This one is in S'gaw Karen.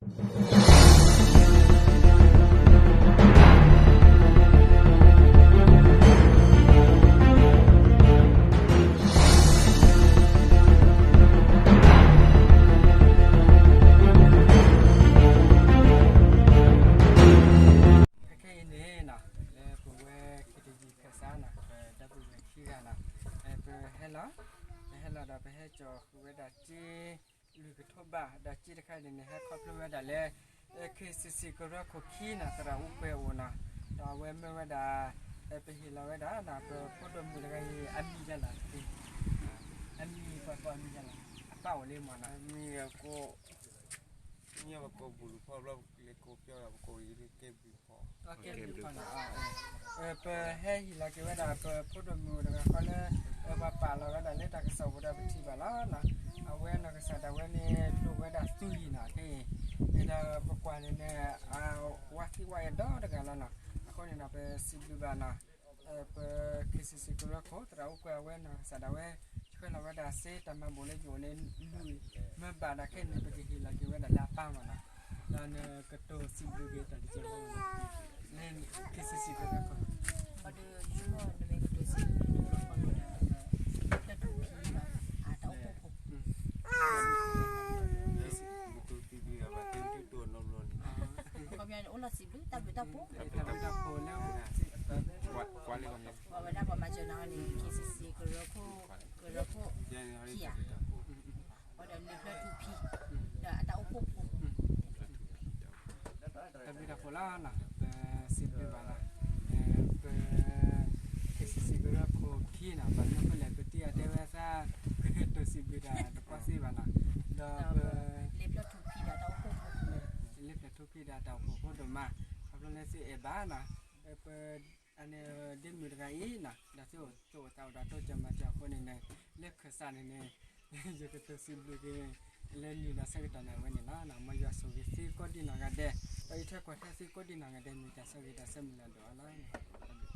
ခဲခဲအံၤန့ၣ်နီၤ လၢပဝဲ ခ့တယံၤ ခၢၣ်စးနီၤ ပဒီပုၢ်ဝဲၢ်ခံဂၤနီၤ ပဟဲလီၤ ပဟဲလီၤဒီးပဟဲကၠီၤဃုာ်ဝဲဒၣ်စ့ လွံၢ်ကထိဘး ဒီးစ့တခါန့ၣ်န့ၣ် ဟဲခီဖျိဝဲဒၣ်လၢ ခ့စံးစံးကရၢခိၣ်ခံနီၤ သရၣ်အူကွဲၤအိၣ်နီၤ ဒီးအဝဲမၢဝဲဒၣ် ပဟ့ၣ်လီၤဝဲဒၣ်နီၤ ပဖိဒိၣ်မုၣ်တဂၤအံၤ အမံၤဒ်လဲၣ် အမံၤပှၤကိးအမံၤဒ်လဲၣ် အပၢ်အိၣ်လံမးနီၤ မံၤအကိး မံၤပကိးဘူၣ်လူၤဖီဘျီ လၢကိးပျီဒီးပကိးအံၤလၢကဲဘျုးဖီ ကဲဘျုးဖီနီၤ ပဟဲဟ့ၣ်လီၤက့ၤဝဲဒၣ် ပဖိဒိၣ်မုၣ်တဂၤဃီလၢ ပှၤပာ်လီၤဝဲဒၣ်လၢတၢ်ကစီၣ်ပူၤဒီးပထံၣ်ဘၣ်လီၤနီၤ အဝဲနီၢ်ကစၢ်ဒၣ်ဝဲန့ၣ် ဒိၣ်ဝဲဒၣ်သူအံၤနီၤ ခဲအံၤ ဒီးပကွၢ်န့ၣ်န့ၣ် ဝါသံဝါအဲၣ်ဒီတဂၤလီၤနီၤ အဃိန့ၣ်ဒီး ပစံးဘျုးဘၣ်နီၤ ပခ့စံးစံးကရၢခိၣ် သရၣ်အူကွဲၤအဝဲနီၢ်ကစၢ်ဒၣ်ဝဲ ဆှၢလီၤဝဲဒၣ်စ့တၢ်မၤဘူၣ်လၢယအိၣ်န့ၣ် လွံၢ်မၢဘၣ်ဒီးခဲအံၤန့ၣ် ပကဟ့ၣ်လီၤက့ၤဝဲဒၣ်လၢအပၢ်မးနီၤ ဒီးနကတိၤစံးဘျုးက့ၤတၢ်တက့ၢ်လီၤ လၢခ့စံးစံးကရၢခိၣ် အဒီးယမ့ၢ်ကတိၤစံးဘျုး အတၢ်အိၣ်ဖှိၣ်ဖိ ခီပညီန့ၣ် အိၣ်လီၤစံးဘျုး တၢ်ဘျုးတၢ်ဖှိၣ် တၢ်ဘျုးတၢ်ဖှိၣ်လၢ ပှၤဝဲဒၣ်ပှၤမၤစၢၤနၤန့ၣ် ခ့စံးစံးကရၢခိၣ် ကရၢခိၣ်ခံဂၤ ဒီးလံာ်ဖျၢၣ်ထူဖံ ဒီးအတၢ်အိၣ်ဖှိၣ်ဖိ တၢ်ဘျုးတၢ်ဖှိၣ်လီၤနီၤ ပစံးဘျုးဘၣ်လီၤ ပ ခ့စံးစံးကရၢခိၣ်ခံနီၤ ဘၣ်မနုၤအဃိလဲၣ် ပတံၤအတဲဝဲသး ပကတိၤစံးဘျုးတၢ်တပှၢ်သ့ဘၣ်နီၤ ဒီးပ လံာ်ဖျၢၣ်ထူဖံဒီးတၢ်အိၣ်ဖှိၣ် လံာ်ဖျၢၣ်ထူဖံဒီးတၢ်အိၣ်ဖှိၣ်ဖိဒိၣ်မး ခီဖျိလၢသုအဲၣ်ဘၣ်နီၤ ပ အန့ၣ် ဒ့မုၣ်တဂၤအံၤနီၤ ဒီးသုအိၣ်သူၣ်အိၣ်သးအိၣ်ဒီးတိစၢၤမၤစၢၤအဃိန့ၣ်န့ၣ် လၢခၢၣ်စးန့ၣ်န့ၣ် ယကတိၤစံးဘျုးက့ၤ လၢနံၤဒီးဆၢကတီၢ်န့ၣ်အဝဲန့ၣ်လီၤ. မ်ယွၤဆိၣ်ဂ့ၤသုကိးဒံနီၢ်ဂၤဒဲး, ဒီးအံးထွဲကွၢ်ထွဲသုကိးဒံနီၢ်ဂၤဒဲး မ့ၢ်တၢ်ဆိၣ်ဂ့ၤဒီးဆၢမုၢ်လၢ်ဒိၣ်အါလီၤ.